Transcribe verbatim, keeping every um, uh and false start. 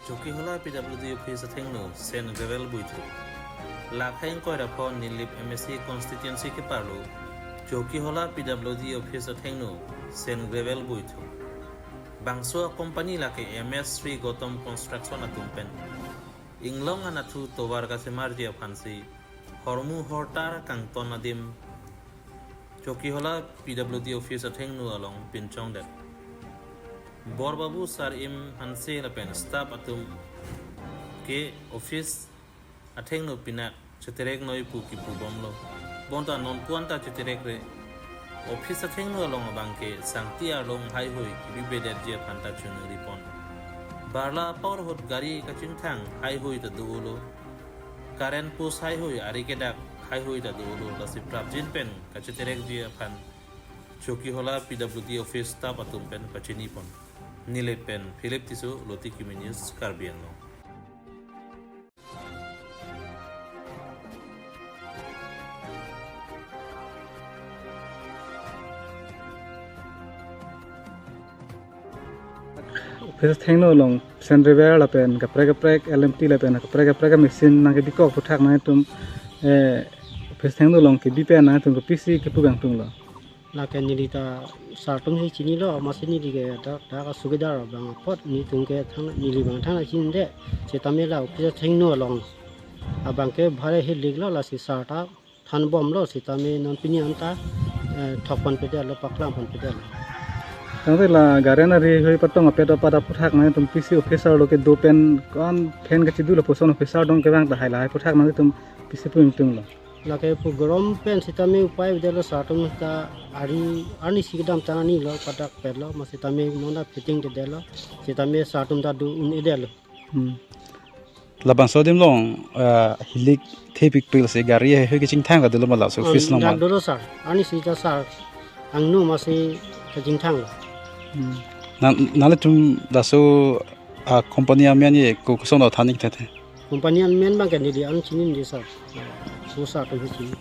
Chokihola P W D office athengno sand gravel buithu. Lakhai ingkoi ra pho Nilip M A C constituency keparlo Chokihola P W D office athengno sand gravel buithu. Bangso a-company lake M S Sri Gautam Construction atum pen inglong anathu tovar kasemarji aphansi hormu hortar kangton adim Chokihola P W D office athengno along pinchongdet. Borbabu Sar-im Hanse lapen staff atum ke office athengno pinak cheterek noi pu kipu bomlo. Bonta non kuanta cheterek re. Office athengno along abangke sangti arlong haihui kibibedetji aphanta chunuri pon. Barla apor ahut gari kachingthang haihui ta do-olo. Current post haihui ari kedak haihui ta do-olo, lasi prapjin pen kacheterekji aphan Chokihola P W D office staff atum pen pachini pon. Nilip pen Philip Tisso, Loti Kimi News, Karbi Anglong. Office athengno along sand gravel lapen kaprek kaprek L M T lapen kaprek kaprek machine nangkebikok aphuthak nangtum, eh, office athengno along kebi pen nangtum kopisi kipu kangtung lo. Lake neli ta sar atum si chinilo, amatsi neli ke dak dak asugidar abang apot nelitum ke thang neli abang thang chinide. Sitame la office athengno along abangke bhare hilik lo, lasi sar ta thanbomlo, sitame non pini anta, eh, thok ponpedetlo, paklang ponpedetlo. Tangte la gari nari hui patong apet apat aphuthak nangtum pisi officer lo kedo pen ko-an phen kachidu lapuson officer dong kevang tahai lahai aphuthak nangtum pisi pu ingtunglo. Lake pu gorom pen sitame upai bedetlo, sar atum ta ari arnisi kedamtang arni lo padakpetlo, ma sitame non ta fitting dedetlo, sitame sar atum ta do un-edetlo. Hmm. Labangso adim along, ah, hilik thepikpik si gari haihui kachingthang ta dolo ma laso office along ma? Dak dolo sar, arnisi ta sar angno amatsi kachingthanglo. Hmm. Nang, nanglitum laso, ah, company amen ye ko koson lo than-ik tete? Company amen abangke neli an chinine sar. Ko sar atum si chini.